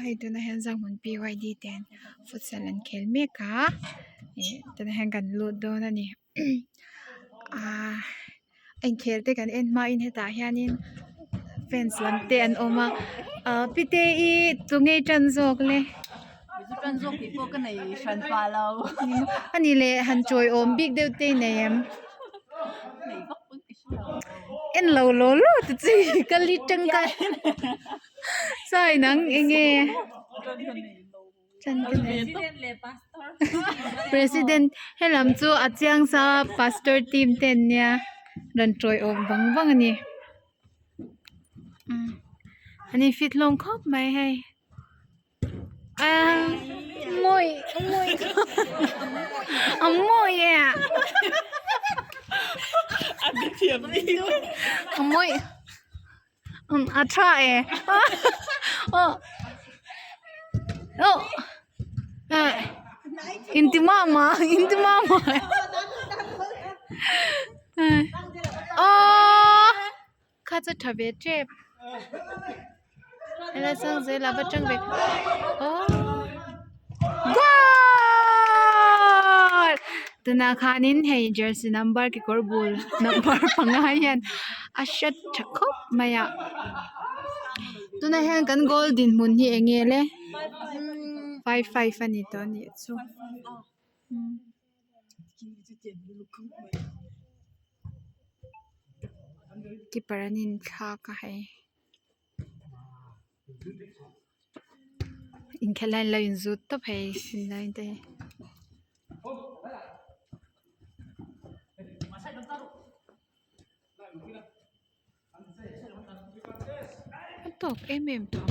Hei tunah hian Zohmun PYD te an futsal an khel mek a ih tunah hian kan lut dawn a ni ahh a inkhel te kan en hmain hetah hianin fans lam te an awm a ahh pite i tunge i tan zawk le a nih leh han tawiawm bik deuh te i nei em en lo law law ta che kal hi tangkai. Sawi nang enge President helam chu a chiang sa pastor team te an nia rawn tawiawm vang vang a ni an in fit hlawm khawp mai hei a mawi mawi a mawi e a a mawi. Umm a tha e aw aw eh inti mah mah inti mah mah eh aww kha chu tha ve tep helai sang zel a va tang ve aww goal tunah khanin hei jersey number kekawr bul number panga hian a hrat tha khawp mai a tunah hian kan goal dinhmun hi eng nge le five five a ni tawh a nih chu. Keeper an inthlak a hei. Inkhelh lai an lo inzut tawp hei line te hi. A tawk em em tawh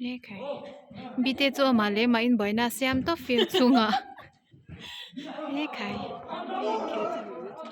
ang ekhai bite chu amah leh amah in buaina a siam tawp field chhungah ekhai.